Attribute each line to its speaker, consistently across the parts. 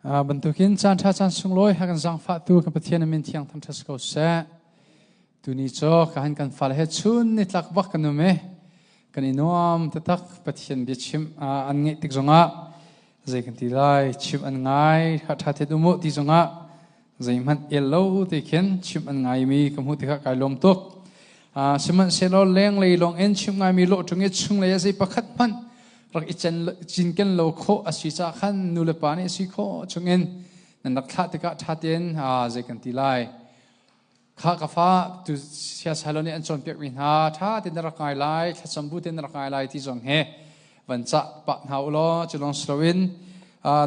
Speaker 1: Bantukin caan ṭha caan sunglawi ha kan zaangfahtu kan Pathian min thiang thangṭhat si ko seh. Tuni cu ka han kan fale he chun ni tlak bak kan um i kan i nuam taktak. Pathian biachim an ngeih tik zongah zei kan ti lai, chim an ngai ṭha thet um u ti zongah zeihmanh el lo ti khin chim an ngaimi ka hmuh tikah kai lawm tuk. Sihmanhsehlaw lenglei lawng in chim ngaimi lawh ṭung i chunglei ah zei pakhat hmanh rak i cinken lo khawh a si caah khan nu le pa nih a si khawh chungin nan rak thlah tikah ṭha tein zei kan ti lai. Kha ka fa tu siasalo nih an cawnpiakmi hna ṭha tein na rak ngai lai, thlacam bu tein na rak ngai lai ti zong he van cah pah hna u law cu lawng si loin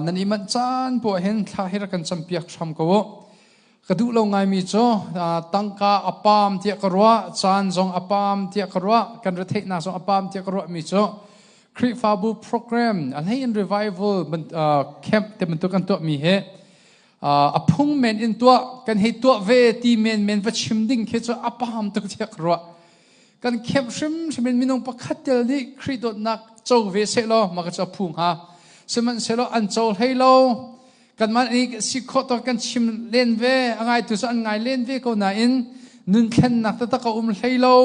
Speaker 1: nan i manh caan poah hin thla hi rak kan campiak hram ko u. Ka duh lo ngaimi cu tangka a paam tiah ka ruah, caan zong a paam tiah ka ruah, kan retheihnak zong a paam tiah ka ruahmi cu Khrihfabu program, a hlei in revival camp te bantuk kan tuahmi hi a phung men in tuah kan hei tuah ve ti men men va chim ding khi cu a paham tuk tiah ka ruah. Kan camp hrimhrim in minung pakhat tel nih Khrih dawtnak co ve seh law mah ka cu a phu hnga. Sihmanhsehlaw an co hlei lo. Kanmah nih si khawh tawk kan chim len ve, a ngaitu cu an ngai len ve ko nain nun thlennak taktak a um hlei lo,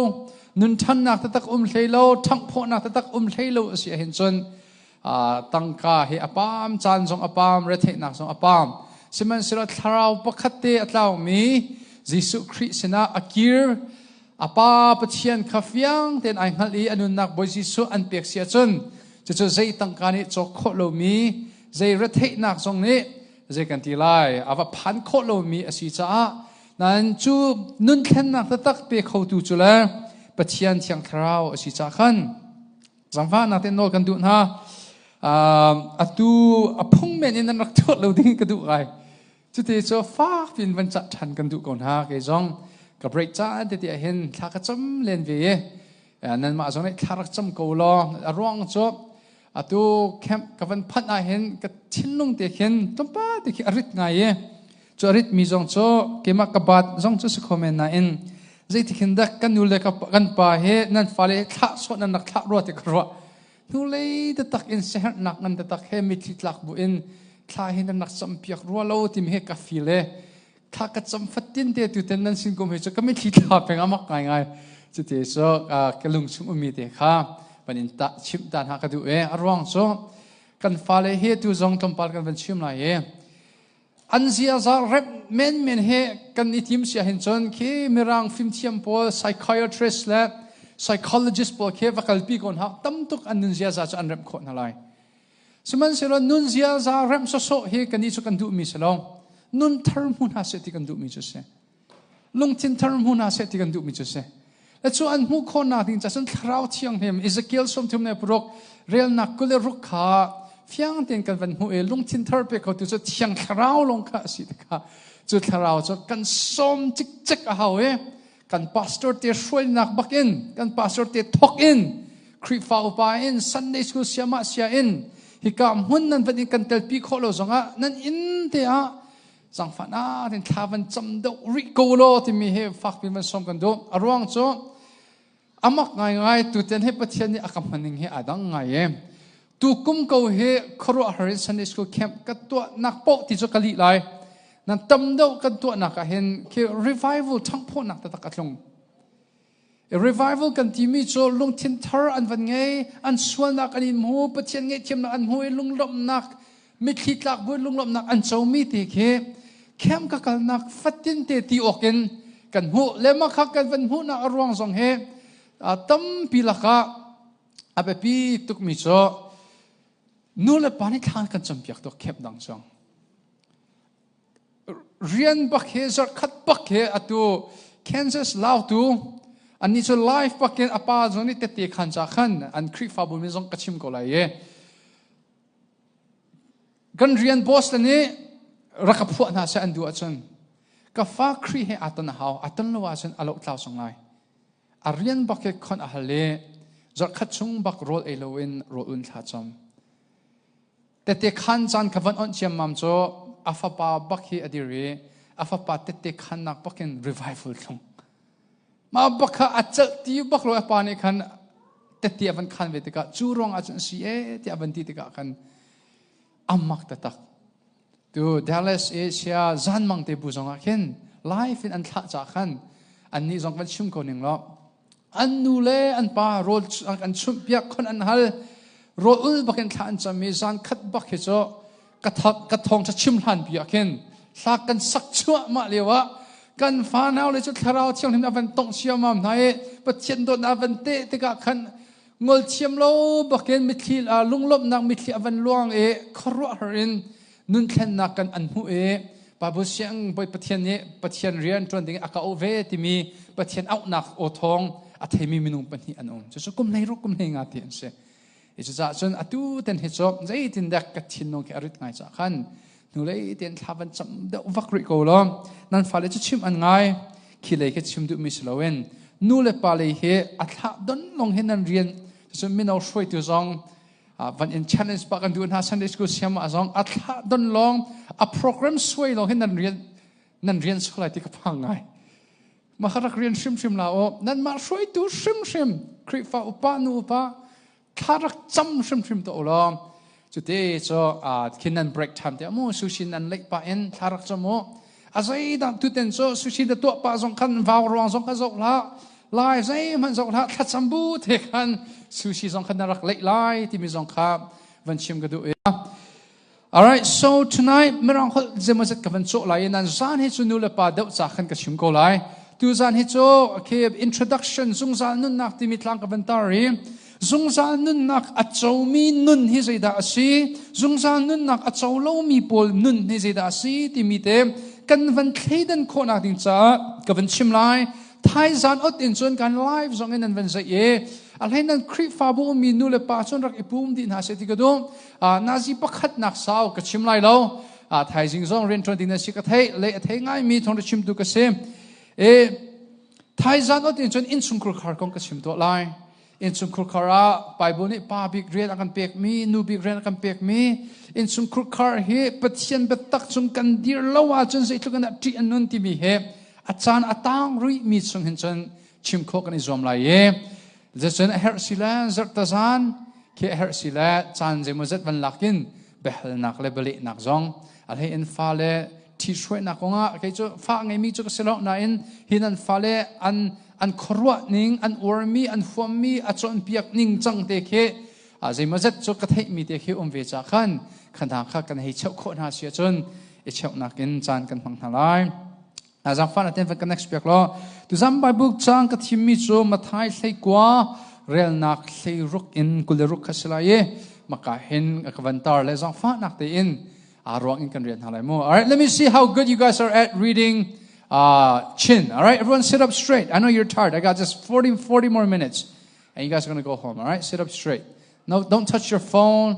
Speaker 1: nun ṭhannak taktak um hlei lo, ṭhanghphawhnak taktak um hlei lo a si ahhin cun tangka hi a paam, caan zong a paam, retheihnak zong a paam. Sihmanhsehlaw thlarau pakhat te a tlaumi Jesuh Khrih sinah a kir, a Pa Pathian kha fiang tein ai hngalh i a nunnak Bawi Jesuh an pek si ahcun cucu zei tangka nih cawk khawh lomi, zei retheihnak zong nih zei kan ti lai, a va phan khawh lomi a si caah nain cu nun thlennak taktak pe khotu cu le Pathian Thiang Thlarau a si caah khan Zangfahnak te nawl kan duh hna. Atu a phung men in an rak thuat lo ding ka duh ngai. Cuti cu fak piin van cah ṭhan kan duh ko hna. Kei zong ka break caan tete ah hin thla ka cam len ve i nanmah zong nih thla rak cam ko law. A ruang cu atu camp ka van phanh ah hin ka thinlung te khin tlawmpal te khi a rit ngai i cu a ritmi zong cu keimah ka baat zong cu si kho men nain zeitikhin dah kan nu le kan pa he nan fale thlah sawh nan rak thlah rua ti ka ruah. Hnulei taktak in siaherhnak ngan taktak he mitthli tlak bu in thla hi nan rak campiak rua lo timi he ka feel e. Thla ka cam fatin te tu ten nan sin kum hi cu ka mitthli thla peng amak ngai ngai. Cuti cu ka lung chung ummi te kha van in ta chimh ta hna ka duh e. A ruang cu kan fale he tu zong tlawmpal kan van chim lai e. An ziaza rep menmen he kan i tim sia hin cun khi Mirang fimthiam pawl, psychiatrist le psychologist pawl khi va kalpi ko hna, tam tuk an nun ziaza cu an remh khawh hna lai. Sihmanhsehlaw nun ziaza remh sawsawh hi kannih cu kan duhmi si lo. Nun thar hmu hna seh ti kan duhmi cu si. Lungthin thar hmu hna seh ti kan duhmi cu si. Le cu an hmuh khawhnak ding ca cun Thlarau Thianghlim Ezekiel 36 relnak 26 kha fiang tein kan van hmuh i lungthin thar pe khotu cu Thiang Thlarau lawng kha a si tikah cu Thlarau cu kan sawm cikcek a hau i kan pastor te hruainak bak in, kan pastor te thok in, Khrihfa upa in, Sunday school siamah sia in, hika hmun nan van in kan telpi khawh lo zongah nan inn te ah zangfahnak in thla van cam deuh rih ko law timi hi fakpi van sawm kan duh. A ruang cu amak ngaingai tutan hi Pathian nih a ka hmaning hi a dang ngai e. Tu kum ko hi khuaruahhar in Sunday school camp ka tuahnak poh ti cu ka lih lai. Nan tam deuh kan tuahnak ah hin khi revival ṭhanghphawhnak taktak a tlung. Revival kan timi cu lungthin thar an van ngei, an sualnak an in hmu, Pathian ngaihthiamnak an hmu i lunglawmhnak, mitthli tlak buin lunglawmhnak an comi ti khi camp ka kalnak fatin te ti awk in kan hmuh. Le mah kha kan van hmuhnak a ruang zong hi tampi lakah a biapi tukmi cu nu le pa nih thla kan campiak tuk camp dang zong. Rian bak he, zarhkhat bak he atu Kansas Lautu annih cu live bak in a pa zong nih tette khan ca khan an Khrihfabu min zong ka chim ko lai i kan rian boss le nih rak ka phuah hna seh an duh ahcun ka fa Khrih he aa ton a hau, aa ton lo ahcun a lohtlau sung lai. A rian bak he khon a hal i zarhkhat chung bak rawl ei loin rawl un thla cam. Tette khan caan kha van onh ciammam cu a fapa bak hi a dir i a fapa tette khannak bak in revival thlung. Mah bak kha a celh ti bak lo a pa nih khan tette a van khan ve tikah cu ruang ah cun si e tiah a van ti tikah khan amak taktak. Tu Dallas i sia zanmang te bu zong ah khin live in an thlah ca khan annih zong kan chim ko ning law an nu le an pa rawl an chumh piak khon an hal rawl ul bakin thla an cam i zan khat bak hi cu ka ka thong tha chim hlan pi ah khin hla kan sak chuah mah lio ah kan fa nau le cu thlarau thianghlim avan tong siamam hna i Pathian dawt na van te tikah khan ngol thiam lo bakin mitthli lunglawmhnak mitthli avan luang i khuaruahhar in nun thlennak kan an hmuh i Bible siang bawi Pathian nih Pathian rian ṭuan ding a ka auh ve timi Pathian auhnak aw thawng a theimi minung pahnih an um. Cucu kum 16 kum 15 ti an si. I cucaah cun atu ten hi cu zeitin dek ka thinlung khi a rit ngai cah khan hnulei ten thla van cam deuh vak rih ko law nan fale cu chim an ngai khi lei khi chim duhmi si loin nu le pa lei hi a thlah don long hin nan rian cun mino hruaitu zong van in challenge pa kan duh hna Sunday school siam ah zong a thlah don long a program suai long hin nan rian nan rian solai ti ka phang ngai ma rak rian hrimhrim la o nan mah hruaitu hrimhrim Khrihfa upa nu upa thla rak cam hrimhrim to law cute cho khin nan break time te mu sushi nan leih pa in thla rak cam u a zeidah tuten cu sushi da tuah pa zong khan vau ruang zong kha zoh hlah lai zeihmanh zoh hlah thlacam bu te khan sushi zong khan na rak leih lai timi zong kha van chim ka duh i Alright, so tonight mirang holh zemazet ka van cawh lai i nan zan hi cu nu le pa deuh ca khan ka chim ko lai. Tu zan hi cu okay, introduction zungzal nunnak timi tlang ka van tar i zungzal nunnak a comi nun hi zeidah a si zungzal nunnak a co lomi pawl nun hi zeidah a si timi te kan van thleidan khawhnak ding caah ka van chim lai thaizan ot in cun kan live zong in an van zeih i a hlei nan Khrihfabu ummi nu le pa cun rak i pum dih hna seh ti ka duh nazi pakhatnak sau ka chim lai lo thaizing zong rianṭuan ding na si ka theih le a thei ngaimi thawng chimtu ka si e thaizan ot in cun innchungkhur khar kong ka chim tuah lai Innchungkhur khar ah Bible nih pa bik rian a kan pekmi, nu bik rian a kan pekmi, innchungkhur khar hi Pathian biatak cung kan dir lo ahcun zeitluk in dah ṭih an nun timi hi a caan a tang rihmi chung hin cun chim khawh kan i zuam lai i cun a herh si le zarhtazan khi a herh si le caan zeimawzat van lak in biahalnak le bialehnak zong a hlei in fale ṭhithruainak kongah kei cu fa ngeimi cu ka si lo nain hi nan fale an an khuaruah ning an uarmi an huammi a cawnpiak ning cang te khi zeimawzat cu ka theihmi te khi um ve ca khan kha kha kan hei cheuh khawh hna si ahcun i cheuhnak in caan kan hmang hna lai. Zangfah na ten kan next piak law tuzan Bible cang ka thimmi cu Mathai 19 relnak 16 in 26 kha si lai i maka hin ka van tar le zangfahnak tein aa ruang in kan rian hna lai mu. All right, let me see how good you guys are at reading Chin. All right, everyone sit up straight. I know you're tired. I got just 40, 40 more minutes and you guys are going to go home. All right, sit up straight. No, don't touch your phone.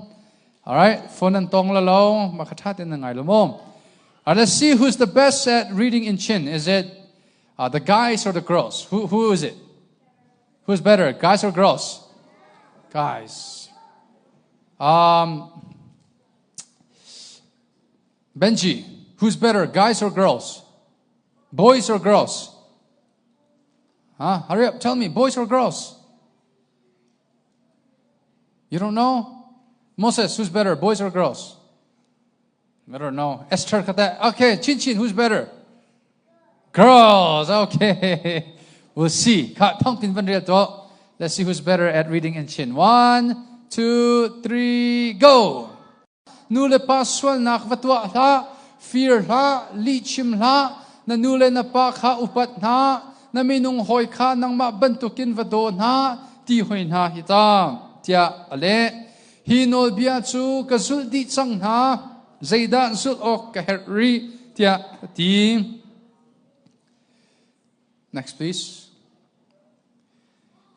Speaker 1: All right, phone and tong la lo, makathat in ngai lo mo. All right, let's see who's the best at reading in Chin. Is it the guys or the girls? Who, who is it? Who's better, guys or girls? Guys. Benji, who's better, guys or girls? Boys or girls? Huh? Hurry up, tell me, boys or girls? You don't know? Moses, who's better, boys or girls? I don't know. Esther, okay, Chin Chin, who's better? Girls, okay. We'll see. Let's see who's better at reading in Chin. One, two, three, go. Nu le pa sualnak va tuah hlah, fir hlah, lihchim hlah, na nu le na pa kha upat hna, na minung hawi kha nangmah bantukin va daw hna, ti hoi hna hi ta, tiah a leh. Hi nawlbia cu ka zulh dih cang hna, zeidah zulh awk ka herh rih, tiah a ti. Next please.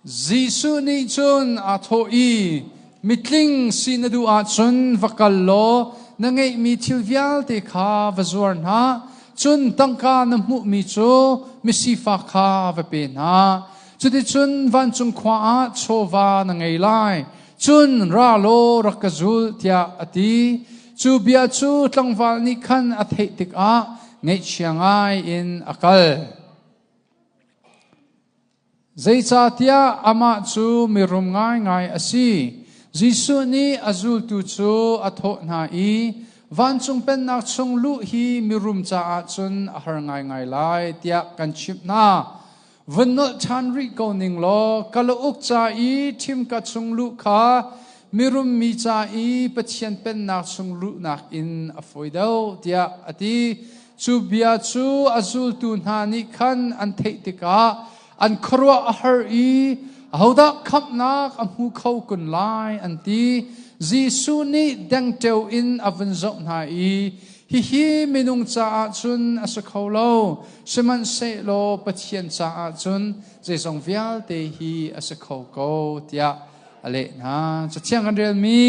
Speaker 1: Jesuh nih cun aa thawh i mitling si na duh ahcun va kal law na ngeihmi thil vialte kha va zuar hna cun tangka na hmuhmi cu misifak kha va pe hna cuticun vancung khua ah chawva na ngei lai cun ra law rak ka zul tiah a ti cu bia cu tlangval nih khan a theih tikah ngaihchia ngai in a kal Zeicahtiah amah cu mirum ngaingai a si. Jesuh nih a zultu cu a thawh hna i, Vancung pennak chung luh hi mirum caah cun a har ngaingai lai tiah kan chimh hna. Vun nolh ṭhan rih ko ning law kalauk ca i ṭhimka chung luh kha mirum mi ca i Pathian pennak chung luhnak in a fawi deuh tiah a ti. Cu bia cu a zultu hna nih khan an theih tikah an khuaruah a har i ahodah khamhnak a hmu kho kun lai an ti. Jesuh nih dengteo in a vun zoh hna i hihi minung caah cun a si kho lo, sihmanhsehlaw Pathian caah cun zeizong vialte hi a si kho ko tiah a leh hna. Cathiang kan relmi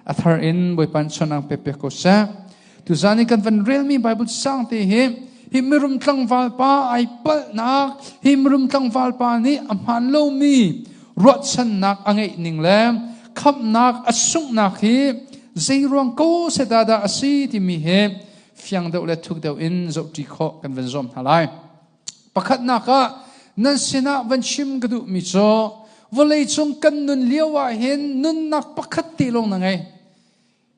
Speaker 1: a thar in Bawipa nih chon ang pe pek ko seh. Tuzan i kan van relmi Bible sang te hi hi mirum tlangval pa ai palhnak hi mirum tlangval pa nih a hmaan lomi ruahchannak a ngeih ning le khamhnak a sunghnak hi zeiruang ko se dah dah a si timi hi fiang deuh le thuk deuh in zohṭi khawh kan van zuam hna lai. Pakhatnak ah nan sinah van chim ka duhmi cu vawleicung kan nun lio ah hin nunnak pakhat te lawng na ngei.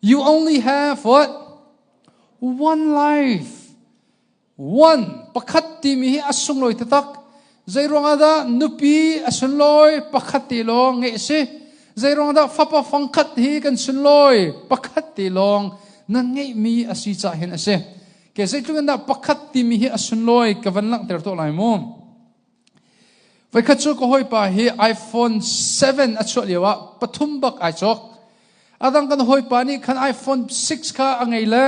Speaker 1: You only have what? One life. One. Pakhat timi hi a sunglawi taktak. Zeiruang ah dah nupi a sunlawi pakhat te lawng ngeih a si. Zeiruang dah fapa fangkhat hi kan sunlawi pakhat te lawng nan ngeihmi a si cah hin a si. Ke zeitluk in dah pakhat timi hi a sunlawi ka van langhter tuah lai mu. Voikhat cu ka hawipa hi iPhone 7 a chuah lioah pathum bak ai cawk. A dang kan hawipa nih khan iPhone 6 kha a ngei le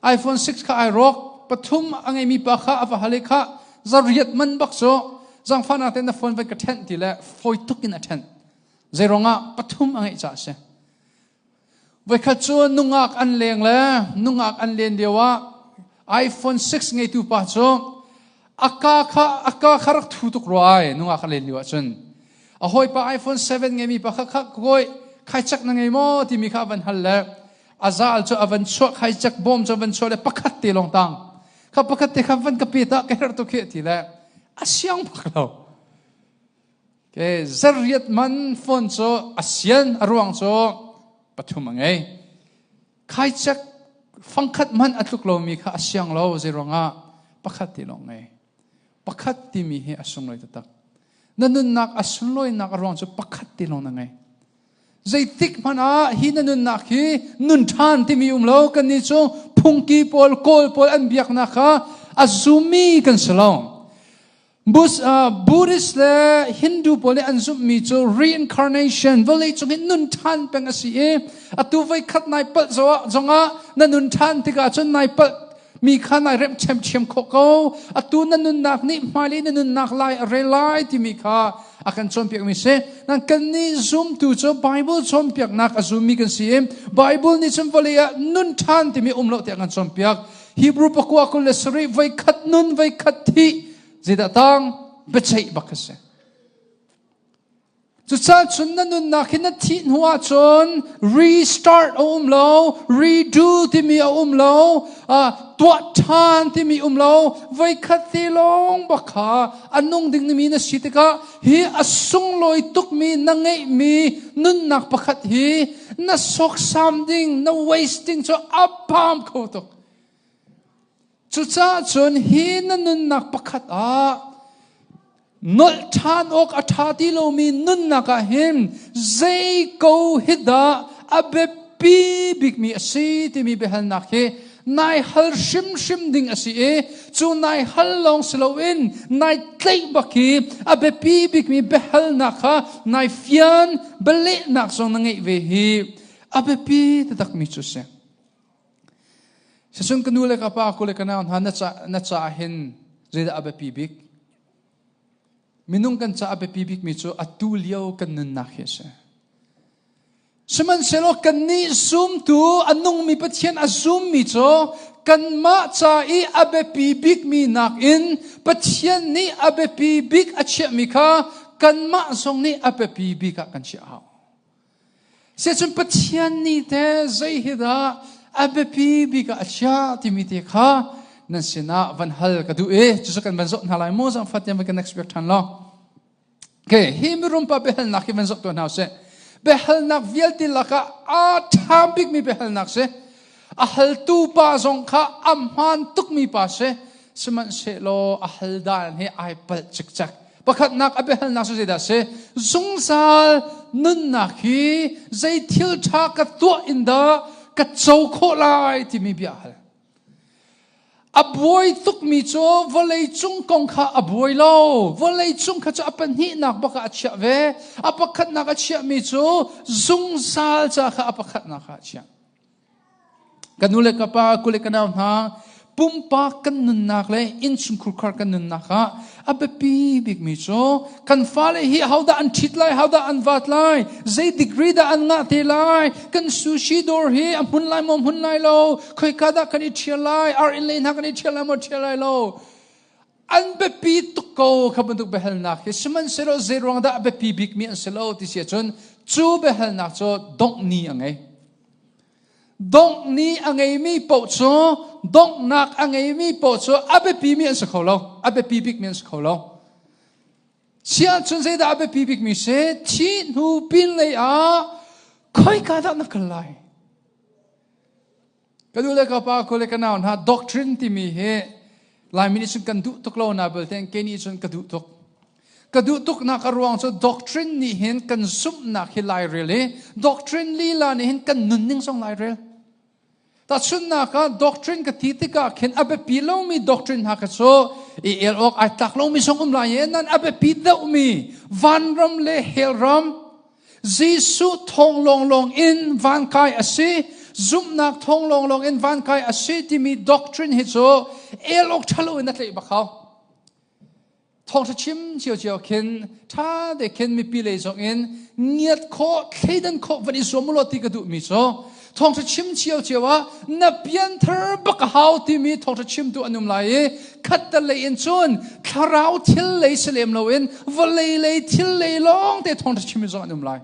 Speaker 1: iPhone 6 kha ai rawk. Pathum a ngeimi pa kha a va hal i kha zariat man bak cu zangfahnak tein na phone vai ka ṭhenh ti le fawi tuk in a ṭhenh. Zeiruangah pathum a ngeih caah a si. Voikhat cu nungak an leng le nungak an len lioah iPhone 6 ngeitu pa cu a ka kha a ka kha rak thu tuk rua ai nungak an len lio ahcun a hawipa iPhone 7 ngeimi pa kha kha kawi khaichak na ngei maw timi kha a van hal le a zal cu a van chuah khaichak bawm cu a van chuah le pakhat te lawng tang kha pakhat te kha van ka pe ta ka herh tuk hi ti le a siang bak lo. Ke zariat man phone cu a sian a ruang cu pathum a ngei. Khaichek fangkhat man a tluk lomi kha a siang lo zeiruangah pakhat ti lawng ngei. Pakhat timi hi a sunglawi taktak. Na nunnak a sunlawinak a ruang cu pakhat ti lawng na ngei. Zeitik hmanh ah hi na nunnak hi nun ṭhan timi um lo kan nih cu phungki pawl kawl pawl an biaknak kha a zummi kan si lo. Buddhist le Hindu pawl nih an zumhmi cu reincarnation vawlei cung in nun ṭhan peng a si i atu voi khat nai palh zongah na nun ṭhan tikah cun nai palh mi kha nai remh ṭhiamṭhiam khawh ko. Atu na nunnak nih hmailei na nunnak lai a rel lai timi kha a kan cawnpiakmi si. Nan kannih zumtu cu Bible cawnpiaknak a zummi kan si i Bible nih cun vawlei ah nun ṭhan timi um lo tiah kan cawnpiak. Hebrew pakua 27 voi khat nun voi khat thih zeidah tang biaceih bak a si. Cucaah cun na nunnak hi na thih hnu ahcun restart a um lo, redo timi a um lo, tuah ṭhan timi um lo, voikhat te lawng bak kha a nung ding mi na si tikah hi a sunglawi tukmi na ngeihmi nunnak pakhat hi na sawksam ding, na wasting cu a pam kho tuk. Cucaah cun hi na nunnak pakhat ah nolh ṭhan awk a ṭha ti lomi nunnak ah hin zei ko hi dah a biapi bikmi a si timi biahalnak hi nai hal hrimhrim ding a si i cu nai hal lawng si loin nai tlaih bak hi a biapi bikmi biahalnak kha nai fian bialehnak zong na ngeih ve hi a biapi taktakmi cu a si. Sicun ka nu le ka pa, ku le ka nau hna na ca hin zeidah a biapi bik? Minung kan ca a biapi bikmi cu atu lio kan nunnak hi a si. Sihmanhsehlaw kannih zumtu a nungmi Pathian a zummi cu kanmah ca i a biapi bikmi nakin Pathian nih a biapi bik a chiahmi kha kanmah zong nih a biapi bik ah kan chiah hau. Sicun Pathian nih te zei hi dah a biapi bik ah a chiah timi te kha nan sinah van hal ka duh i cucu kan van zoh hna lai mu zangfat tiang kan next week ṭhan law. Okay, hi mirum pa biahalnak hi van zoh tuah hna usih. Biahalnak vialte lakah a ṭha bikmi biahalnak si. A haltu pa zong kha a hmaan tukmi pa si. Sihmanhsehlaw a hal dan hi ai palh cikcek. Pakhatnak a biahalnak cu zeidah si? Zungzal nunnak hi zei thil ṭha ka tuah in dah ka co khawh lai timi bia a hal. A buai tukmi cu vawleicung kong kha a buai lo. Vawleicung kha cu a pahnihnak bak ah a chiah ve. A pakhatnak a chiahmi cu zungzal ca kha a pakhatnak ah a chiah. Ka nu le ka pa, ku le ka nau hna, pumpak kan nunnak le innchungkhur khar kan nunnak ah a biapi bikmi cu kan fale hi hodah an ṭhit lai, hodah an vat lai, zei degree dah an ngah te lai, kan sushi dawr hi a hmun lai maw hmun lai lo, khoika dah kan i ṭhial lai, ar inn lei hna kan i ṭhial lai maw ṭhial lai lo. An biapi tuk ko kha bantuk biahalnak hi sihmanhsehlaw zei ruang dah a biapi bikmi an si lo ti si ahcun cu biahalnak cu dongh ni a ngei. Dongh ni a ngeimi paoh cu donghnak a ngeimi paoh cu a biapimi an si kho lo. A biapi bikmi an si kho lo. Chia cun zeidah a biapi bikmi si? Thi hnu pinlei ah khoika dah na kal lai? Ka nu le ka pa, ka le ka nau hna doctrine timi hi Laimi nih cun kan duh tuk lo na belte kei nih cun ka duh tuk. Ka duh tuknak a ruang cu doctrine nih hin kan zumhnak hi lairel i doctrine lila nih hin kan nunning zong lairel. Tahchunhnak ah doctrine ka ti tikah khin a biapi lomi doctrine hna kha cu i el awk ai tlak lomi zong um lai i nan a biapi deuhmi vanram le hellram Jesuh thawng lawnglawng in van kai a si, zumhnak thawng lawnglawng in van kai a si timi doctrine hi cu el awk ṭhalo in a tlaih bak hau. Thawngṭha chim ciocio khin ṭha te khin mipi lei zong in ngiat khawh thleidan khawh van i zuam ulaw ti ka duhmi cu thawngṭha chim ciocio ah na pianthar bak a hau timi thawngṭha chimtu an um lai i khat lei in cun thlarau thil lei si lem loin vawlei lei thil lei lawng te thawngṭha chim zong an um lai.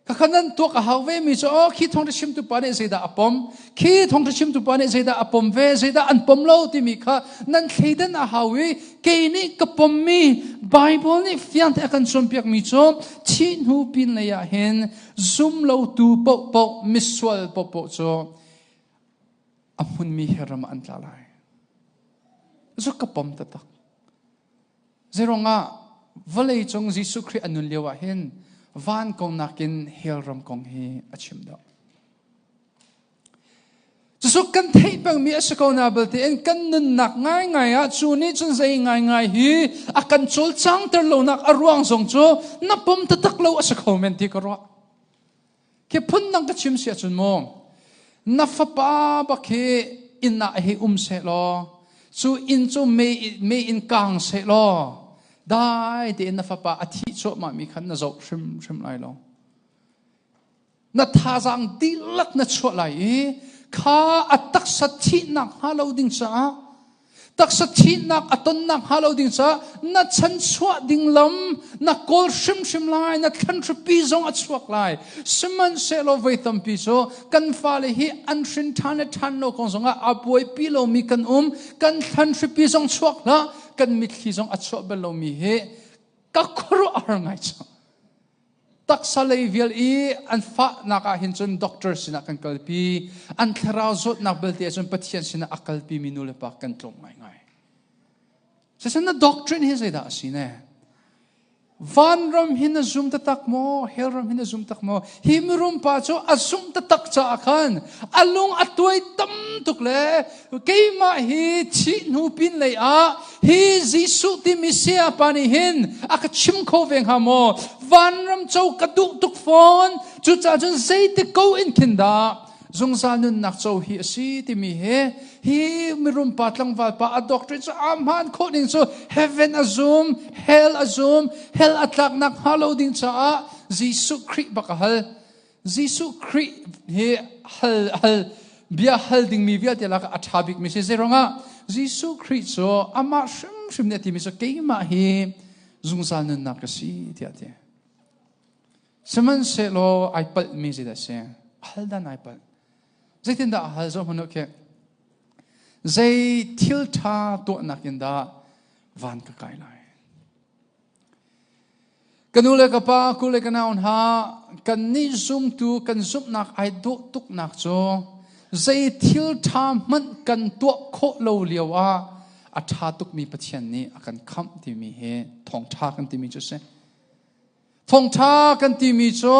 Speaker 1: Khakha nan tuak a hau ve mi cu oh khi thawngṭha chimtu pa nih zeidah a pom khi thawngṭha chimtu pa nih zeidah a pom ve zeidah an pom lo timi kha nan thleidan a hau i kei nih ka pommi Bible nih fiang te a kan cawnpiak mi cu thih hnu pin lei ah hin zum lotu paohpaoh misual paohpaoh cu a hmunmi he ram ah an tla lai. Cu ka pom taktak. Zeiruangah vawlei cung Jesuh Khrih a nun lio ah hin van kong nakin hell ram kong hi a chim deuh. Cucu kan theih pengmi a si ko na belte in kan nunnak ngaingai ah cu nih cun zei ngaingai hi a kan cawlcangter lonak a ruang zong cu na pom taktak lo a si kho men ti ka ruah. Khi phun dang ka chim si ahcun mu, na fapa bak hi inn ah hei um seh law, cu inn cu mei in kang seh law, dai tein na fapa a thih cuahmah mi khan na zoh hrimhrim lai lo. Na thazaang dihlak na chuah lai i kha a taksa thihnak hnga lo ding caah Taksa thihnak a tonnak hnga lo ding caah na chan chuah ding lam na kawl hrimhrim lai, na thlanhripi zong a chuak lai. Sihmanhsehlaw voi tampi cu kan fale hi an hrin ṭhan le ṭhan lo kong zongah a buaipi lomi kan um, kan thlanhripi zong chuak hlah, kan mitthli zong a chuah bal lomi hi ka khuaruah a har ngai cang. Taksa lei vial i an fahnak ah hin cun doctor sinah kan kalpi. An thlarau zawtnak belte ahcun Pathian sinah a kalpimi nu le pa kan tlawm ngaingai. Cucaah na doctrine hi zeidah a si ne? Vanram hi na zum taktak maw? Hell ram hi na zum tak maw? Hi mirum pa cu a zumh taktak caah khan a lung a tuai tam tuk le keimah hi thih hnu pin lei ah hi Jesuh timi saya pa nih hin a ka chim kho ve hnga maw? Vanram co ka duh tuk fawn. Cucaah cun zeitik ko in khin dah zungzal nunnak co hi a si timi hi hi mirum pa tlangval pa a doctrine cu a hmaan khawh ning cu heaven a zum hell a zum hell a tlaknak hnga lo ding caah Jesuh Khrih bak a hal Jesuh Khrih hi hal hal bia hal dingmi vialte lakah a ṭha bikmi si zeiruangah Jesuh Khrih cu amah hrimhrim nih a timi cu keimah hi zungzal nunnak ka si tiah a ti. Sihmanhsehlaw ai palhmi zeidah a si? A hal dan ai palh. Zeitindah a hal zoh hmanh u khi. Zei thil ṭha tuahnak in dah van ka kai lai? Ka nu le ka pa, ku le ka nau hna, kan nih zumtu kan zumhnak ai dawh tuknak cu Zei thil ṭha hmanh kan tuah khawh lo lio ah a ṭha tukmi Pathian nih a kan khamh timi hi thawngṭha kan timi cu a si. Thawngṭha kan timi cu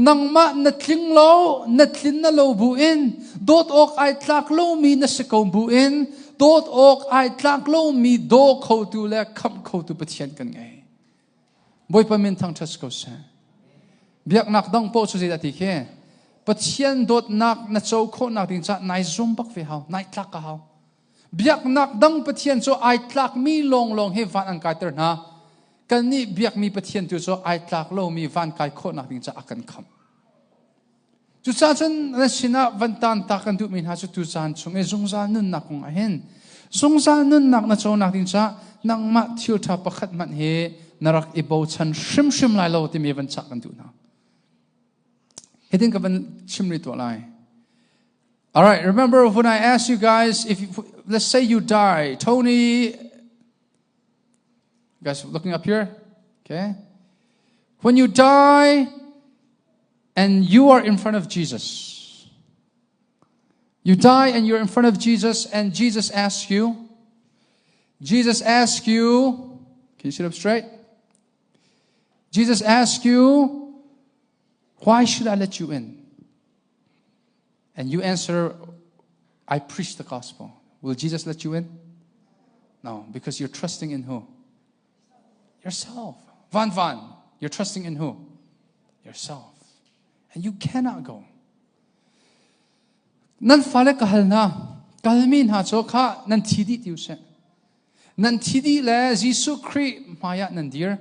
Speaker 1: nangmah na tling lo, na tlin na lo buin dawt awk ai tlak lomi na si ko buin dawt awk ai tlak lomi daw khotu le khamh khotu Pathian kan ngei. Bawipa min thangṭhat si ko seh. Biaknak dang paoh cu zeidah ti khi? Pathian dawtnak na co khawhnak ding caah nai zum bak ve hau, nai tlak ka hau. Biaknak dang Pathian cu ai tlakmi lawnglawng hi van an kaiter hna. Kannih biakmi Pathian tu cu ai tlak lomi van kai khawhnak ding caah a kan khamh. Cucaah cun na sinah van tan ta kan duhmi hna cu tu caan chung i zungzal nunnak kong ah hin zungzal nunnak na conak ding caah nangmah thil ṭha pakhat hmanh hi na rak i bochan hrimhrim lai lo timi van cah kan duh hna. Hitin ka van chim rih tuah lai. All right, remember when I asked you guys if you, let's say you die, Tony, you guys looking up here? Okay. When you die and you are in front of Jesus, you die and you're in front of Jesus, and Jesus asks you, Jesus asks you, can you sit up straight? Jesus asks you, Why should I let you in? And you answer, I preach the gospel. Will Jesus let you in? No, because you're trusting in who? Yourself. Van Van, you're trusting in who? Yourself. And you cannot go. Nan fale ka hal hna, kalmi hna cu kha nan thi dih ti usih. Nan thi dih le Jesuh Khrih hmaiah nan dir.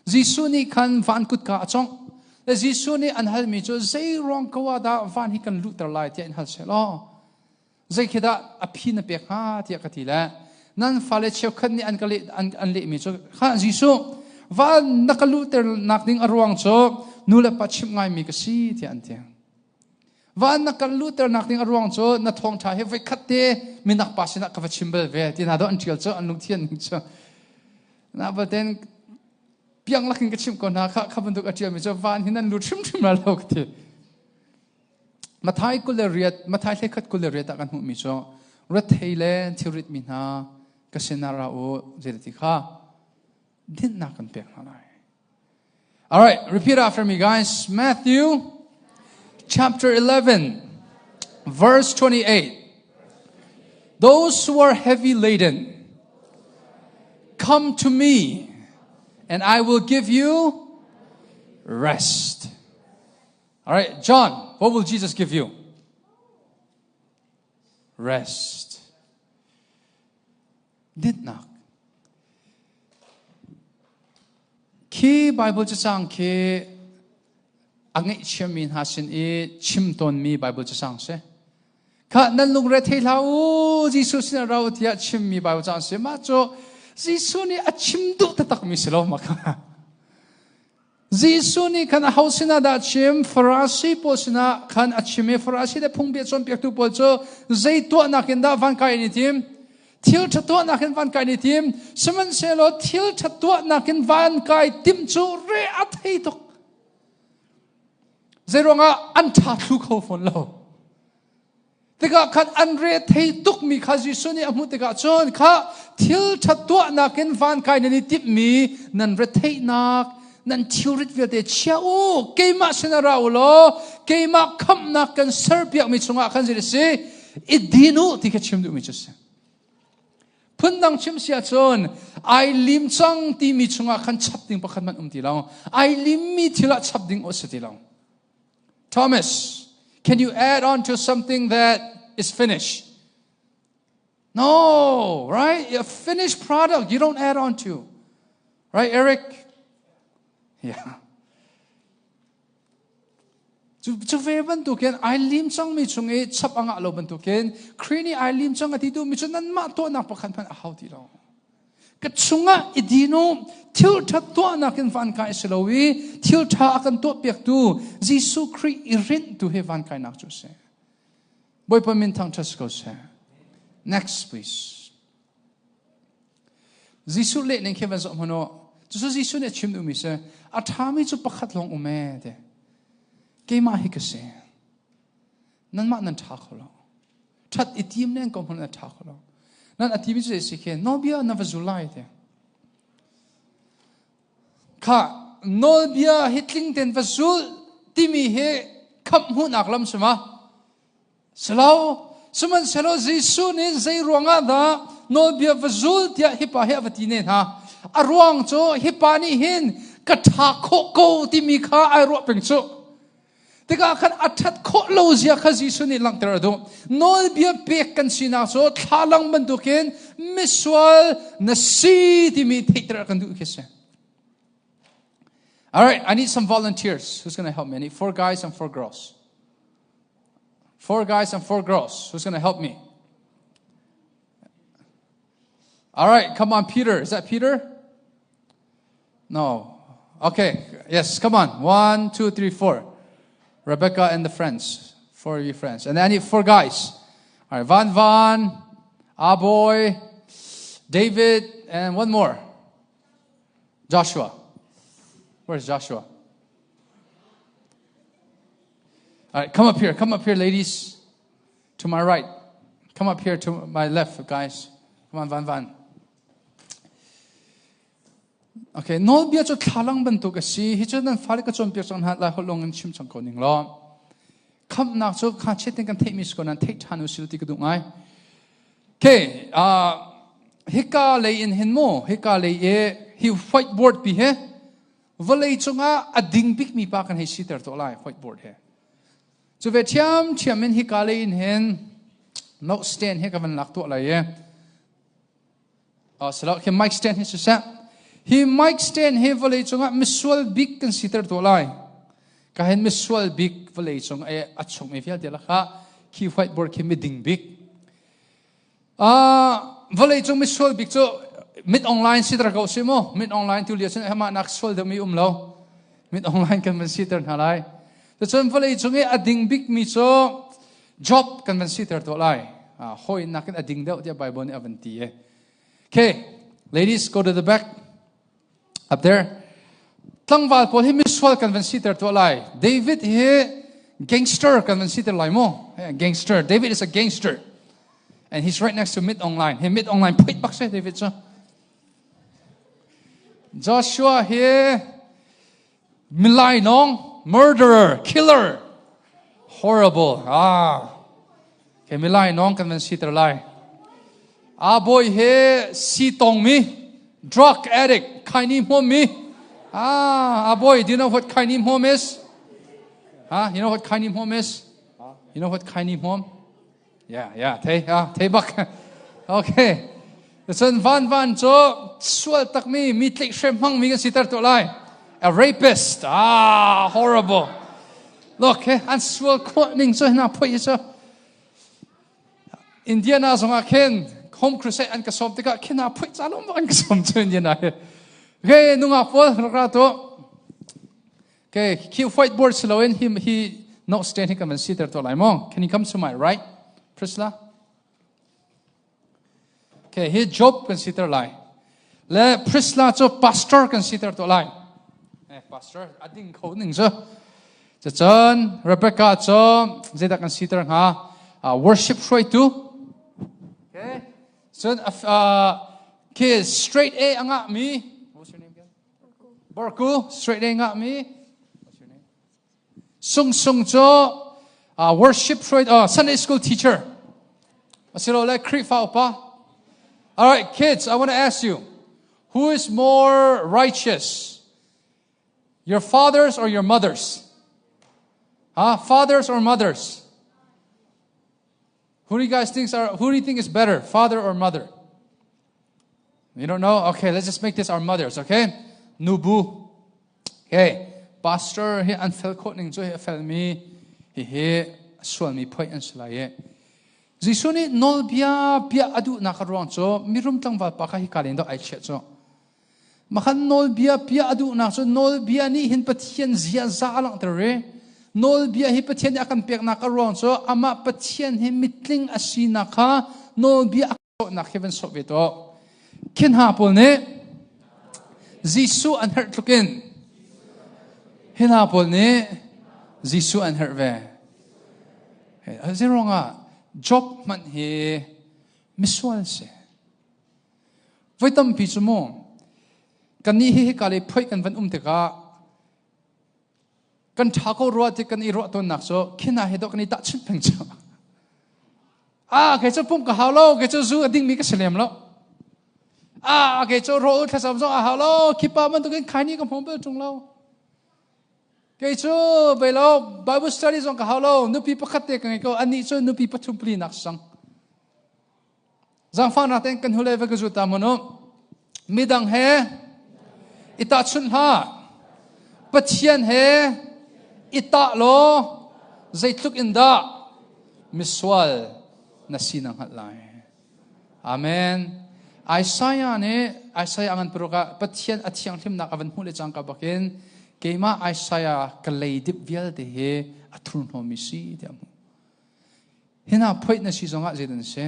Speaker 1: Jesuh nih khan van kutka a congh. Le Jesuh nih an halmi cu zei ruang ko ah dah van hi kan luhter lai tiah in hal seh law zei khi dah a phi na pek hnga tiah ka ti le nan fale cheukhat nih an ka leh an, an lehmi cu kha Jesuh van na ka luhter nak ding a ruang cu nu le pa chimh ngaimi ka si tiah an ti. Van na kan luhternak ding a ruang cu na thawngṭha hi voikhat te minak pa sinah ka va chim bal ve ti hna do an ṭial cu an lungthian ning cu na baten piang lakin ka chimh ko hna kha kha bantuk a ṭialmi cu van hin an lut hrimhrim la lo ka ti Mathai 28 Mathai hlekhat 28 ah kan hmuhmi cu rethei le thilrit mi hna ka sinah ra u zeiti kha dinhnak kan pek hna lai All right, repeat after me, guys. Matthew chapter 11, verse 28. Those who are heavy laden, come to me, and I will give you rest. All right, John, what will Jesus give you? Rest. Dinhnak. Khi Bible cacang khi a ngaihchiami hna sin i chim tawnmi Bible cacang si. Kha nan lungre thei hlah u, Jesuh sin ah ra u tiah chimmi Bible cang si. Mah cu Jesuh nih a chim duh taktakmi si lo ma kha. Jesuh nih khan aho sinah dah a chim? Farasi pawl sinah khan a chim i Farasi le phungbia cawnpiaktu pawl cu zei tuahnak in dah van kai an i tim? Thil ṭha tuahnak in van kai an i tim. Sihmanhsehlaw thil ṭha tuahnak in van kai timh cu re a thei tuk. Zeiruangah an ṭha thlu kho fawn lo. Tikah khan an re thei tukmi kha Jesuh nih a hmuh tikah cun kha thil ṭha tuahnak in van kai nan i timhmi nan retheihnak nan thilrit vialte chia u keimah sinah ra u law keimah khamhnak kan serpiakmi chungah khan zei a si i din u ti kha chim duhmi cu a si. Phundang chim si ahcun ai lim cang timi chungah khan chap ding pakhat hmanh um ti lo. Ai limmi thil ah chap ding a si ti lo. Thomas, can you add on to something that is finished? No, right? A finished product you don't add on to. Right, Eric? Yeah. Cu ve bantukin ai lim cangmi chung i chap a ngah lo bantukin Khrih nih ai lim cang a ti duhmi cu nanmah tuahnak pakhat hmanh a hau ti lo. Ka chungah i din u, thil ṭha tuahnak in van kai si lo i thil ṭha a kan tuahpiaktu Jesuh Khrih i rinh tu hi van kainak cu a si. Bawipa min thangṭhat si ko seh. Next, please. Jesuh leh ning khi van zoh hmanh u. Cucu Jesuh nih a chim duhmi si. A ṭhami cu pakhat lawng um ee ti. Keimah hi ka si. Nanmah nan ṭha kho lo. Ṭhat i tim len ko hmanh a ṭha kho lo. Nan a timi cu zei si khe nawlbia na va zul lai te. Kha nawlbia hi tling ten va zul timi hi khamh hmuhnak lam si ma? Silo, sihmanhsehlaw Jesuh nih zei ruangah dah nawlbia va zul tiah hi pa hi a va ti ne hna. A ruang cu hi pa nih hin ka ṭha khawh ko timi kha ai ruah peng cu. Tikah khan a ṭhat khawh lo zia kha Jesuh nih langhter a duh. Nawlbia pek kan sinak cu thlalang bantukin misual na si timi theihter a kan duh khi si. All right, I need some volunteers. Who's going to help me? I need four guys and four girls. Four guys and four girls. Who's going to help me? All right, come on, Peter. Is that Peter? No. Okay, yes, come on. One, two, three, four. Rebecca and the friends. Four of you friends. And then I need four guys. All right, Van Van, Aboy, David, and one more. Joshua. Where's Joshua? All right, come up here. Come up here, ladies. To my right. Come up here to my left, guys. Come on, Van Van. Okay, nawlbia cu thlalang bantuk a si. Hi cu nan fale ka cawnpiak cang hna lai holh lawng in chim cang ko ning law. Khamhnak cu kha chiat in kan theihmi si ko nan theih ṭhan u sil ti ka duh ngai. Okay, hika lei in hin mu, hika lei i hi whiteboard pi hi vawlei cungah a ding bikmi pa kan hei siter tuah lai whiteboard he. Cu ve ṭhiamṭhiam in hika lei in hin note stand he ka van lak tuah lai i Silo khi mic stand hi siseh. Hi mic stand hi vawlei cungah misual bik kan siter tuah lai. Ka hen misual bik vawlei cung e a chung mi vialte lakah khi whiteboard khi miding bik. Vawlei cung misual bik cu mit online siter ko si mu. Mit online tu lio cun hama nak sual deuh mi um lo. Mit online kan van siter hna lai. Cun vawlei cung i a ding bik mi cu Job kan van siter tuah lai. Hawi nakin a ding deuh tiah Bible nih a van ti e. Okay, ladies go to the back. Up there. Tlangval pawl hi misual kan van siter tuah lai. David hi gangster kan van siter lai mu. Gangster. David is a gangster. And he's right next to Mid Online. He Mid Online phuit bak se David cu. Joshua hi Milai nong, murderer, killer, horrible. Ah. Okay, milai nong kan van siter lai. A boy he si tong mi, drug addict, kaini hmom mi. Ah, a boy, do you know what kaini hmom is? Huh? You know what kaini hmom is? You know what kaini hmom? Yeah, yeah, thei, ah, thei bak. Okay. Cun van van cu sual takmi mi tlaihhrem hmangmi kan siter tuah lai. A rapist. Ah, horrible. Look, he, an sual khawh ning cu hna phoi cu. Indiana zongah khin home crusade an ka sawm tikah khin a phoi ca lom an ka sawm cu Indiana he. Okay, nungak pawl rak ra tu. Okay, khi whiteboard si loin hi hi note stand hi kan van siter tuah lai maw? Can you come to my right, Priscilla? Okay, hi Job kan siter lai. Le Priscilla cu pastor kan siter tuah lai. Eh, pastor ading kho ning cu. Cun Rebecca cu zeidah kan siter hnga? Worship hruaitu. Okay. Cun khi straight A a ngahmi what's your name again? Borku straight A ngahmi Sung Sung cu worship hruai Sunday school teacher asilole Khrihfa upa. All right, kids, I want to ask you, who is more righteous? Your fathers or your mothers? Huh? Fathers or mothers? Who do you guys think are who do you think is better, father or mother? You don't know? Okay, let's just make this our mothers, okay? Nubu. Okay. Pastor hi an fel khawh ning cu hi a felmi hi hi sualmi phoih an si lai i Jesuh nih nawlbia bia a duhnak a ruang cu mirum tlangval pa kha hika len dawh ai chiah cu Makhan nawlbia piah a duhnak cu nawlbia nih hin Pathian ziaza a langhter i nawlbia hi Pathian nih a kan peknak a ruang cu amah Pathian hi mitling a sinak kha nawlbia a sawhnak hi van sawh ve tuah. Khi hna pawl nih Jesuh an herh tluk in hi hna pawl nih Jesuh an herh ve. Zeiruangah? Job hmanh hi misual si. Voi tampi cu mu kannih hi hika lei phoih kan van um tikah kan ṭha ko rua ti kan i ruah tawnnak cu khina he dawh kan i tahchunh peng cu. Ah, kei cu pumh ka hau lo, kei cu zu a dingmi ka si lem lo. Ah, kei cu rawl thlacam zong a hau lo, khipa bantukin khaini ka hmawm bal ṭung lo. Kei cu bei lo, Bible study zong ka hau lo, nupi pakhat te ka ngei ko, anih cu nupi pathum pali nak sang. Zangfahnak tein kan hule va ka zu ta manu. Midang he i tahchunh hlah. Pathian he i tah law zeitluk in dah misual na si na hngalh lai. Amen. Isaiah nih Isaiah ngan paruk ah Pathian a thianghlimnak a van hmuh le cangka bakin keimah Isaiah ka leidip vialte hi a thurhnawmmi si tiah a hmuh. Hina phoih na si zongah zeidan si?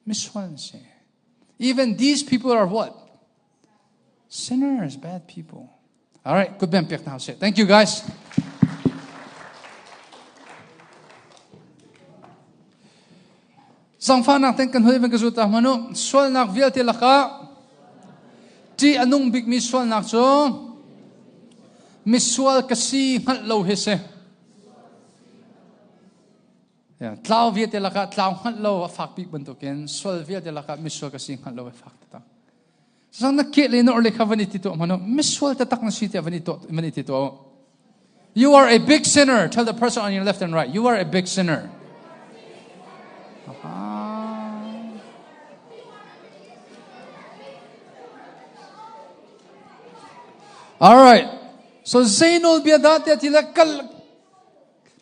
Speaker 1: Misual na si. Even these people are what? Sinners, bad people. All right, good ben pek na Thank you guys. Zangfahnak ten kan hoi van ka zut ah hmanu sualnak vialte lakah ṭih a nung bikmi sualnak cu misual ka si hngalh lo hi si. Tlau vialte lakah tlau hngalh lo a fak bik bantukin sual vialte lakah misual ka si hngalh lo a fak taktak. Zang na ke le na orle kha van i ti tuah hmanu misual taktak na si tiah van i tuah van i ti tuah. You are a big sinner. Tell the person on your left and right. You are a big sinner. All right. So Zainul bia da te ti le kal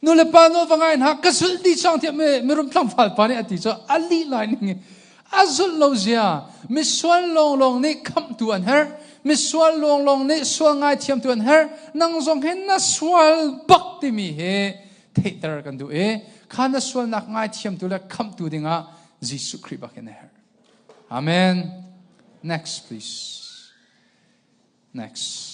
Speaker 1: nu le pa no va ngai hna ka sulh dih cang tiah mirum tlangval pa nih a ti cu a lih lai ning a zulh lo zia misual lawnglawng nih khamhtu an herh misual lawnglawng nih sual ngaithiamtu an herh nang zong hin na sual bak timi hi theihter kan duh i kha na sualnak ngaithiamtu le khamhtu dingah Jesuh Khrih bak hin a herh Amen next please next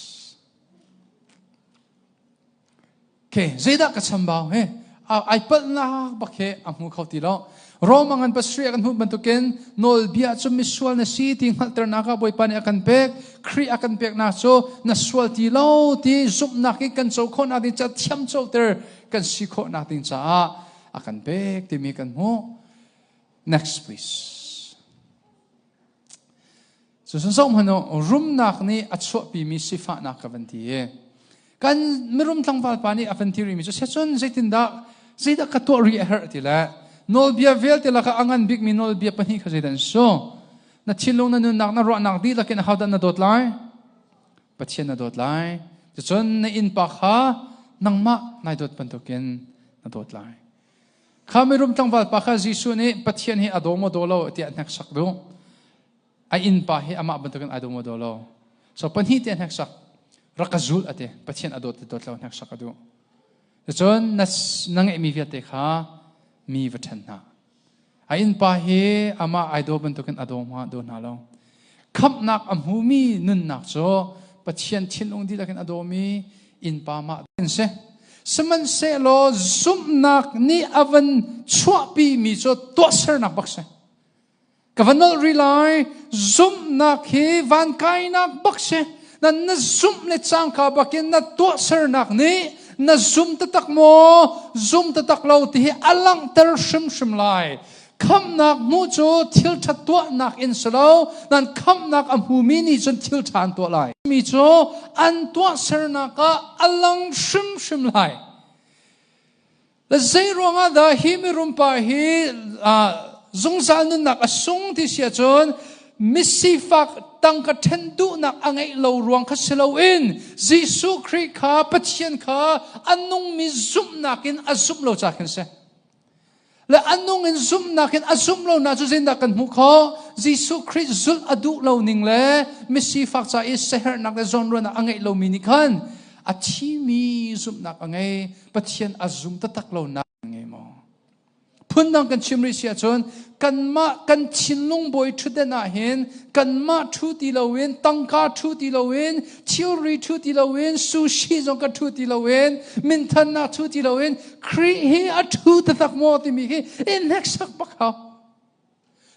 Speaker 1: Okay, zeidah ka chambau he? Ai palhnak bak he a hmu kho ti lo. Rome ngan pasarih a kan hmuh bantukin nawlbia cu misual na si ti hngalhternak ah Bawipa nih a kan pek. Khrih a kan peknak cu na sual ti lo ti zumhnak i kan co khawhnak ding ca thiam coter kan si khawhnak ding caah a kan pek timi kan hmuh. Next please. Cucun zohhmanh u, rumnak nih a chuahpimi sifahnak ka van ti i kan mirum tlangval pa nih a van ti rihmi cu secun zeitindah zeidah ka tuah rih a herh ti le nawlbia vialte lakah a ngan bikmi nawlbia pahnih kha zeidah an si na thinlung na nunnak na ruahnak dihlak in ahodah na dawt lai Pathian na dawt lai cucun na innpa kha nangmah nai dawt bantukin na dawt lai Kha mirum tlangval pa kha Jesuh nih Pathian hi a daw maw daw lo tiah hneksak duh. A innpa hi amah bantukin ai daw maw daw lo. So pahnih te hneksak. Rak ka zul ati. Pathian a dawt le dawt lo hneksak a duh. Cun na, na ngeihmi vialte kha mi va ṭhen hna. A innpa hi amah ai daw bantukin a daw ma daw hna lo. Khamhnak a hmumi nunnak cu Pathian thinlung dihlak in a dawmi innpa mah an si. Sihmanhsehlaw zumhnak nih a van chuahpimi cu tuahsernak bak si. Ka van nolh rih lai, zumhnak hi van kainak bak si. Na na zumh le cangka bakin na tuahsernak nih na zum taktak maw, zum taktak lo ti hi a langhter hrimhrim lai. Khamhnak hmuh cu thil ṭha tuahnak in si lo, nan khamhnak a hmumi nih cun thil ṭha an tuah lai. Mi cu an tuahsernak ah a lang hrimhrim lai. Le zei ruangah dah hi mirumpa hi zungzal nunnak a sung ti si ahcun misifak tangka ṭhen duhnak a ngeih lo ruang kha si loin Jesuh Khrih kha Pathian kha a nungmi zumhnak in a zumh lo ca khin si. Le a nung in zumhnak in a zumh lonak cu zeitindah kan hmuh khawh? Jesuh Khrih zulh a duh lo ning le misifak ca i siaherhnak le zawnruahnak a ngeih lomi nih khan a thimi zumhnak a ngei. Pathian a zum taktak lonak a ngei maw? Phundang kan chim rih si ahcun Kanmah kan thinlung bawi ṭhutden ah hin kanmah ṭhu ti loin, tangka ṭhu ti loin, thilri ṭhu ti loin, sushi zong ka ṭhu ti loin, minthannak ṭhu ti loin, Khrih hi a ṭhu taktak maw timi hi i hneksak bak hau.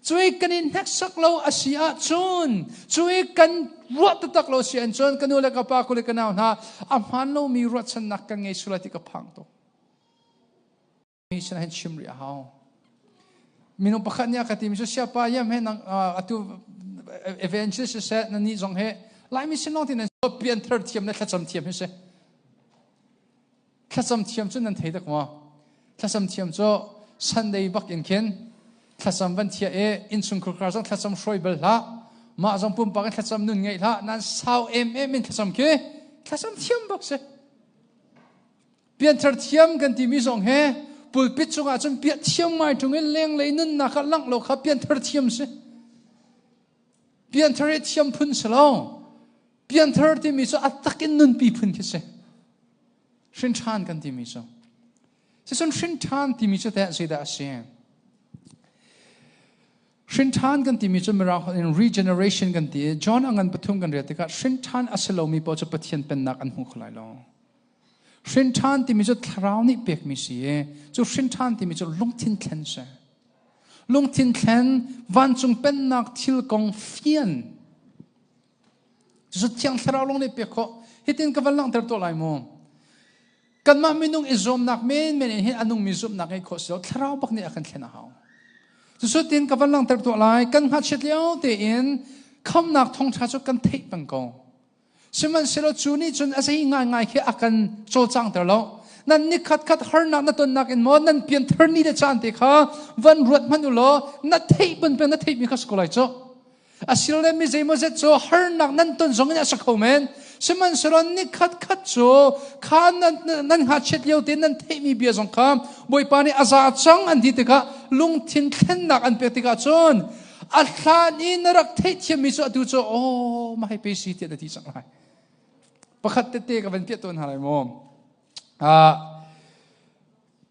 Speaker 1: Cui kan i hneksak lo a si ahcun, cui kan ruah taktak lo si ahcun, ka nu le ka pa, ku le ka nau hna, a hmaan lomi ruahchannak kan ngei sual lai ti ka phang tuk. Mi sin hin chim rih a hau. Minung pakhat nih a ka timi cu siapa yam he nang atu evangelist siseh na nih zong he Laimi sin lawng ti nan pianthar thiam le thlacam thiam hi si. Thlacam thiam cu nan thei dak maw? Thlacam thiam cu Sunday bak in khin thlacam van thia i innchungkhar kar zong thlacam hruai bal hlah. Mah zong pumpak in thlacam nun ngeih hlah. Nan sau em em in thlacam khi thlacam thiam bak si. Pianthar thiam kan timi zong he pulpit cungah cun piah thiam ngai ṭung in lenglei nunnak ah langh lo kha pianthar thiam si. Pianthar hi thiam phun si lo. Pianthar timi cu a tak in nunpi phun khi si. Hrinṭhan kan timi cu. Sicun hrinṭhan timi cu teh zeidah a si? Hrinṭhan kan timi cu Mirang holh in regeneration kan ti i John a ngan pathum kan rel tikah hrinṭhan a si lomi paoh cu Pathian pennak an hmu kho lai lo. Hrinṭhan timi cu thlarau nih pekmi si i cu hrinṭhan timi cu lungthin thlen si. Lungthin thlen vancung pennak thil kong fian. Cucu Thiang Thlarau lung nih pek khawh. Hitin ka van langhter tuah lai mu. Kanmah minung i zuamnak menmen in hin a nungmi zumhnak ngeih khawh si lo. Thlarau bak nih a kan thlen a hau. Cucu tin ka van langhter tuah lai. Kan ngakchiat lio tein khamnak thawngṭha cu kan theih peng ko. Sihmanhsehlaw cu nih cun a zei ngaingai khi a kan cawlcangter lo. Nan ni khatkhat harnak na tonnak in maw nan pianthar ni le caan te kha van ruat hmanh u law na theih ban peng na theihmi kha si ko lai cu. Asilole mi zeimawzet cu harnak nan ton zong in a si kho men. Sihmanhsehlaw ni khatkhat cu kha nan ngakchiat lio te nan theihmi bia zong kha Bawipa nih a za cang an ti tikah lungthin thlennak an pek tikah cun a hlan i na rak theihthiammi cu atu cu aw mah hi pe si tiah na ti cang lai. Pakhat tete ka van piah tawn hna lai maw?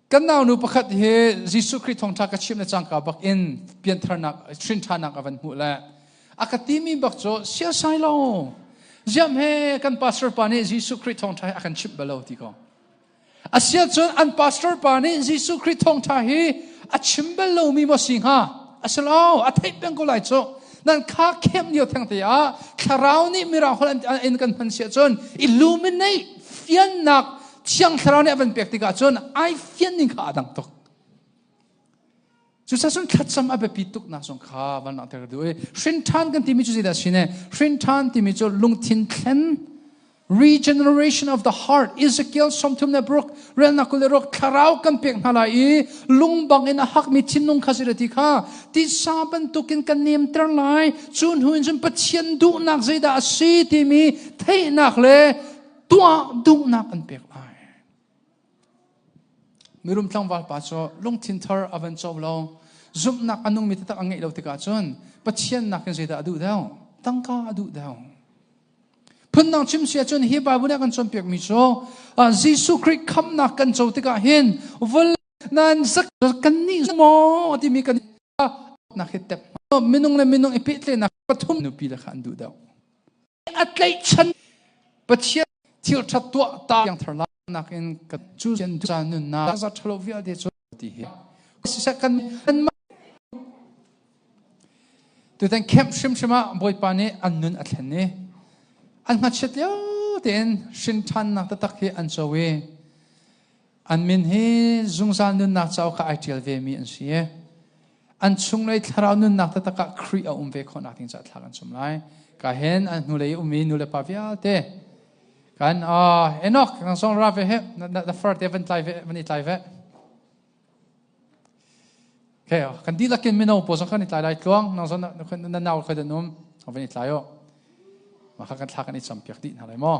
Speaker 1: Kan naunu pakhat hi Jesuh Khrih thawngṭha ka chimh le cangka bak in piantharnak hrinṭhanak a van hmuh le a ka timi bak cu siasai lo ziam he kan pastor pa nih Jesuh Khrih thawngṭha hi a kan chimh bal lo ti ko. Asiah cun an pastor pa nih Jesuh Khrih thawngṭha hi a chim bal lomi maw si hnga? A si lo, a theih peng ko lai cu. Nan kha khem lio thengte ah thlarau nih mirang holh in kan hman siah cun illuminate fiannak thiang thlarau nih a van pek tikah cun ai fian ning kha a dang tuk. Cucaah cun thlacam a biapi tuk nak zong kha van langhter ka duh i hrinṭhan kan timi cu zeidah a si ne? Hrinṭhan timi cu lungthin thlen regeneration of the heart Ezekiel 36 relnak 26 thlarau kan pek hna lai i lungbang in a hakmi thinlung kha si ti kha tisa bantukin kan nemter lai cu hnu in cun Pathian duhnak zeidah a si timi theihnak le tuah duhnak an pek lai. Mirum tlangval pa cu lungthin thar a van co lo. Zumhnak a nungmi taktak a ngeih lo tikah cun Pathian nakin zeidah a duh deuh? Tangka a duh deuh. Phundang chim si ahcun hi Bible nih a kan cawnpiakmi cu Jesuh Khrih khamnak kan co tikah hin vawlei nan zak kan nih maw timi kan nak hi tep minung le minung i pehtlaihnak pathum nupi le kha an duh deuh. A tlaihchan Pathian thil ṭhat tuah ta thar nak in ka cu ca nunnak za ṭhalo vialte cu ti hi siseh kan kan tutan camp hrimhrim ah Bawipa nih an nun a thlen i an ngakchiat lio tein hrin ṭhannak taktak hi an co i An min hi zungzal nunnak cauk ah ai ṭial vemi an si i an chunglei thlarau nunnak taktak ah Khrih a um ve khawhnak ding caah thla kan cam lai. Ka hen an hnulei i ummi nu le pa vialte kan Enoch nang zong ra ve he na far te van tlai ve van i tlai ve. Okay, kan dihlak in mino pawl zong kan i tlai lai tluang nang zong na nau khoi dan um van i tlai o. Mah kha kan thla kan i cam piak dih hna lai maw?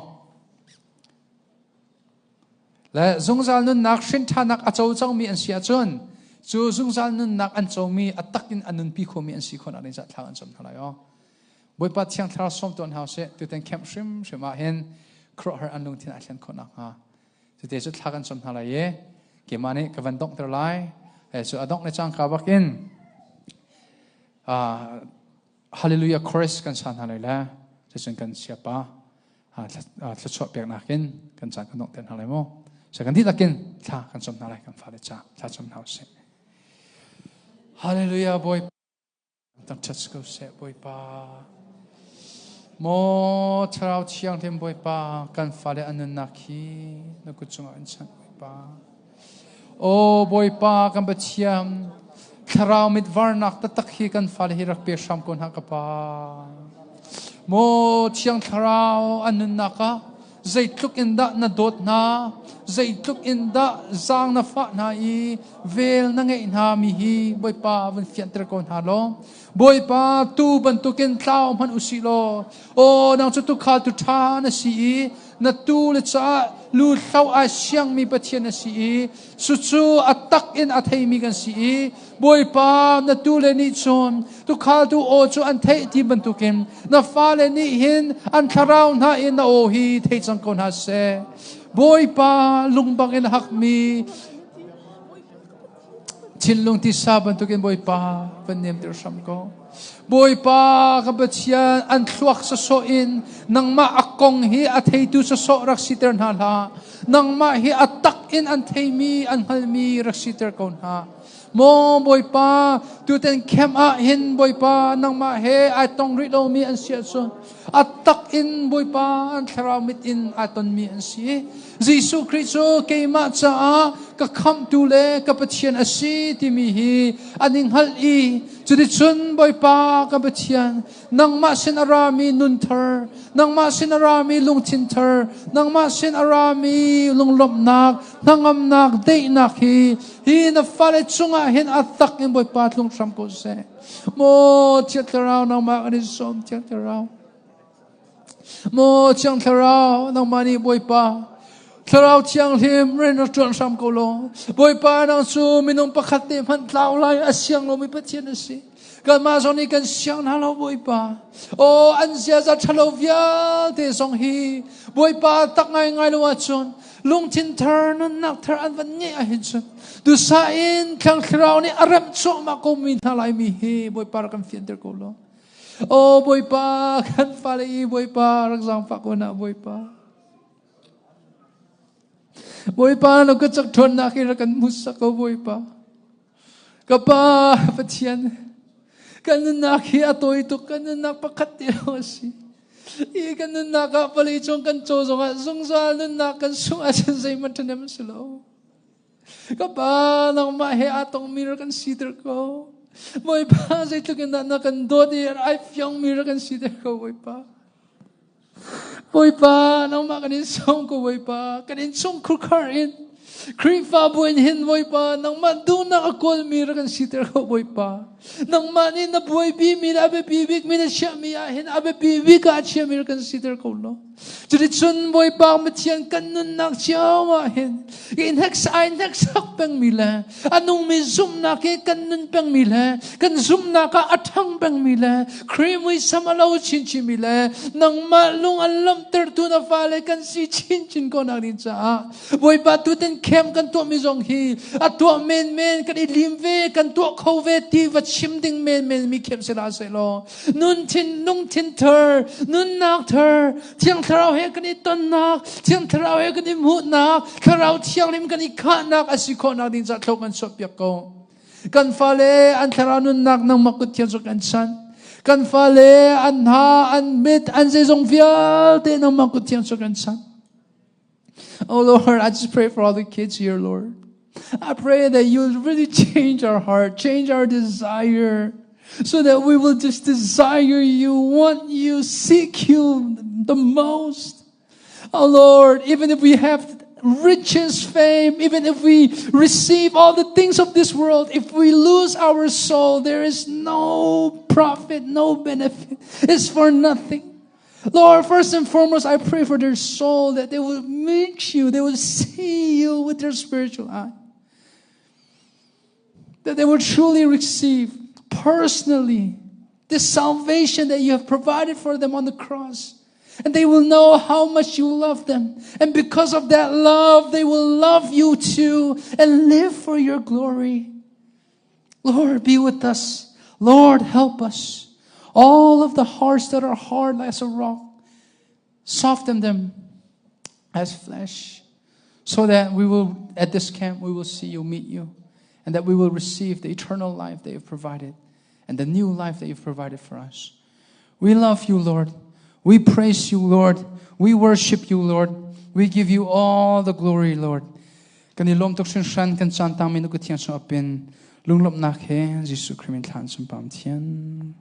Speaker 1: Le zungzal nunnak hrinṭhanak a co cangmi an si ahcun cu zungzal nunnak an comi a tak in a nunpi khomi an si khawh nak ding caah thla an cam hna lai aw. Bawipa Thiang Thlarau sawm tuan hau seh tutan camp hrimhrim ah hin khuaruahhar an lungthin a thlen khawh nakhnga cute cu thla kan cam hna lai i keimah nih ka van donghter lai. Cu a dongh le cangka bakin. Hallelujah chorus kan sa hna lai le cucun kan siapa thluachuah peknak in kan caan kan donghter hna lai mu. So kan dihlak in thla kan cam hna lai kan fale ca thla cam hna usih. Hallelujah Bawipa thangṭhat ko seh Bawipa. Maw Thlarau Thianghlim Bawipa kan fale an nunnak hi na kut cungah in chanh Bawipa. Aw Bawipa kan Pathian thlarau mit varnak taktak hi kan fale hi rak pe hram ko hna ka pa. Maw Thiang Thlarau an nunnak ah zeitluk in dah na dawt hna zeitluk in dah zaang na fah hna i vel na ngeih hna mi hi Bawipa vun fianter ko hna law Bawipa tu bantukin tlau hmanh usih law aw nang cu tuukhal tu ṭha na si i na tu le caah lu hlo ai siangmi Pathian na si i cucu a tak in a theimi kan si i Bawipa na tule nih cun tukhaltu aw cu an theih ti bantukin na fale nih hin an thlarau hna in na aw hi thei cang ko hna seh. Bawipa lungbang in hakmi thinlung tisa bantukin Bawipa van nemter hram ko. Bawipa ka Pathian an thluak sawsawh in nangmah a kong hi a theitu sawsawh rak siter hna hlah. Nangmah hi a tak in an theimi an hngalmi rak siter ko hna. Maw Bawipa, tuten camp ah hin Bawipa nangmah he ai tong rih lomi an si ahcun a tak in Bawipa an thlarau mit in ai tonmi an si. Jesuh Khrih cu keimah caah ka khamhtu le ka Pathian a si timi hi an i hngalh i cuticun Bawipa ka Pathian nangmah sin a rami nun thar, nangmah sin a rami lungthin thar, nangmah sin a rami lunglawmhnak, hnangamnak, daihnak hi hi na fale cungah hin a tak in Bawipa tlung hram ko seh. Maw Thiang Thlarau nangmah kan in sawm Thiang Thlarau. Maw Thiang Thlarau nangmah nih Bawipa Thlarau Thianghlim rian rak ṭuan hram ko law Bawipa nang cu minung pakhat te hmanh tlau lai a siang lomi Pathian a si. Kanmah zong nih kan siang hna lo Bawipa. Aw an ziaza ṭhalo vialte zong hi Bawipa tak ngaingai lo ahcun lungthin thar nunnak thar an van ngeih ahhin cun dusa in Thiang Thlarau nih a remh cuahmah ko mi hna lai mi hi Bawipa rak kan fianter ko law. Aw Bawipa kan fale i Bawipa rak zaangfah ko na Bawipa. Bawipa na ka cak ṭhawnnak hi rak kan hmuhsak ko Bawipa. Ka Pa Pathian, kan nunnak hi a tawi tuk, kan nunnak pakhat te lawng a si. Hi kan nunnak ah vawlei cung kan caw zongah zungzal nunnak kan sungh ahcun zeihmanh ṭhahnem a si lo. Ka Pa, nangmah he aa tongmi rak kan siter ko. Bawipa, zeitluk in dah na kan dawt i ai fiangmi rak kan siter ko, Bawipa. Bawipa, nangmah kan in sawm ko Bawipa, kan in chung khurkhar in Khrihfabu in hin Bawipa, nangmah duhnak a kawlmi rak kan siter ko Bawipa. Nangmah nih na buaipi mi le a biapi bikmi na chiahmi ah hin a biapi bik ah a chiahmi rak kan siter ko law. Cuticun Bawipa Pathian kan nunnak cio ah hin i hneksak ai hneksak pengmi le a nungmi zumhnak hi kan nun pengmi le kan zumhnak ah a ṭhang pengmi le Khrih muisam a lo chinchinmi le nangmah lung an lawmhtertu na fale kan si chinchin ko nak ding caah Bawipa tuten camp kan tuahmi zong hi a tuah menmen kan i lim ve kan tuah kho ve ti va chim ding menmen mi camp si hlah sehlaw nun thin lungthin thar nunnak thar Thiang Thlarau he kan i tonnak Thiang Thlarau he kan i hmuhnak Thlarau Thianghlim kan i khahnak a si khawhnak ding caah thlo kan chuahpiak ko kan fale an thlarau nunnak nangmah kut thiang cu kan chan kan fale an hna an mit an zeizong vialte nangmah kut thiang cu kan chan Oh Lord, I just pray for all the kids here, Lord. I pray that you'll really change our heart, change our desire, so that we will just desire you, want you, seek you the most. Oh Lord, even if we have riches, fame, even if we receive all the things of this world, if we lose our soul, there is no profit, no benefit. It's for nothing. Lord, first and foremost, I pray for their soul that they will meet you, they will see you with their spiritual eye. That they will truly receive personally the salvation that you have provided for them on the cross. And they will know how much you love them. And because of that love, they will love you too and live for your glory. Lord, be with us. Lord, help us. All of the hearts that are hard as a rock, soften them as flesh, so that we will, at this camp, we will see you, meet you, and that we will receive the eternal life that you've provided and the new life that you've provided for us. We love you, Lord. We praise you, Lord. We worship you, Lord. We give you all the glory, Lord. Kan i lawm tuk hringhran kan caan tangmi na kut thiang chung apin lunglawmhnak he Jesuh Christ min thlan sumpam thian.